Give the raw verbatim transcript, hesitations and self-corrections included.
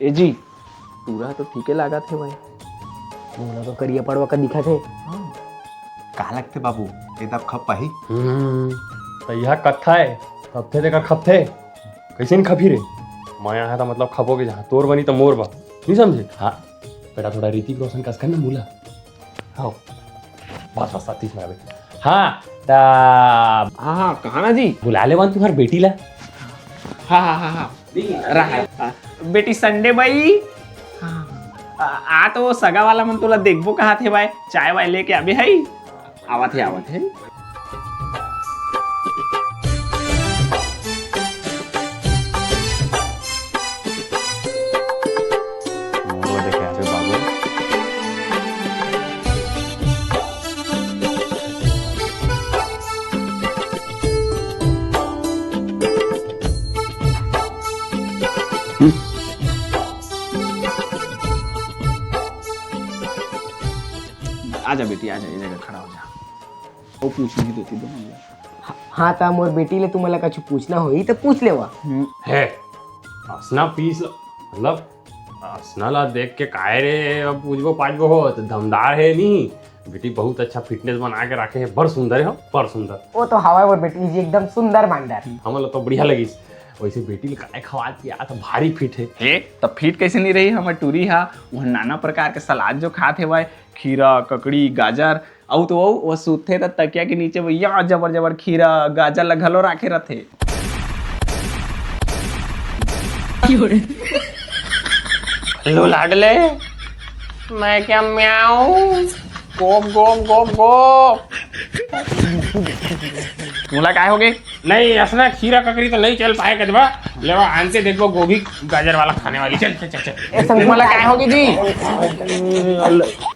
ए जी, टूरा तो ठीके लागत हे भाई। मोला तो करिया पड़वा का दिखत हे। का लगथे बाबू, ए दब खप पाही? हम्म, त यह कत्था हे, खपथे तेकर खपथे। कइसे नहीं खपही रे? मैं आहा त मतलब खपोगे जहाँ, तोर बनी त मोर बा। नहीं समझे? हाँ, बेटा थोड़ा ऋतिक रोशन कस कर ना बोला। हाँ, बस, बस, अतिश में आवे। हाँ, त हाँ, हाँ, कहा ना जी? बुला ले वन तुम्हार बेटी ला। हाँ, हाँ, हाँ, हाँ। रहा है। हाँ। बेटी संडे बाई। हाँ। आ, आ तो वो सगा वाला मन तोला देखबो कहा थे भाई, चाय वाय लेके आबे है। आवत है, आवत है। आजा बेटी, आजा, ये जगह खड़ा हो जा। वो पूछने की देती दोनों। हाँ, त मोर बेटी ले तुमला कुछ पूछना होही त पूछ लेवा। है, असना पीस ल-, मतलब, असना ला देख के काय रे, अब पूछबो पाछबो हो, त दमदार हे नी। बेटी बहुत अच्छा फिटनेस बना के रखे हे, बड़ सुंदर हे, बड़ सुंदर। वो तो हवा मोर बेटी जी, एकदम सुंदर बांदर। हमला तो बढ़िया लगिस। वैसे बेटी ल काय खवात के आ, त भारी फिट हे। हे, त फिट कैसे नहीं रही? हमर टूरी हा, वो नाना प्रकार के सलाद जो खात हे, खीरा, ककड़ी, गाजर, अउ तो अउ, वो सुतथे त तकिया के नीचे भैया जबर जबर खीरा, गाजर ला घलो राखे रथे। हेलो लाडले, मैं क्या म्याऊं? गोप, गोप, गोप, गोप। मोला काय होगे? नहीं, असना खीरा ककरी तो नहीं चल पाए कजबा। लेवा, आनते देखबो गोभी गाजर वाला खाने वाली। चल, चल, चल, चल। ए, संगू, मोला काय होगे जी?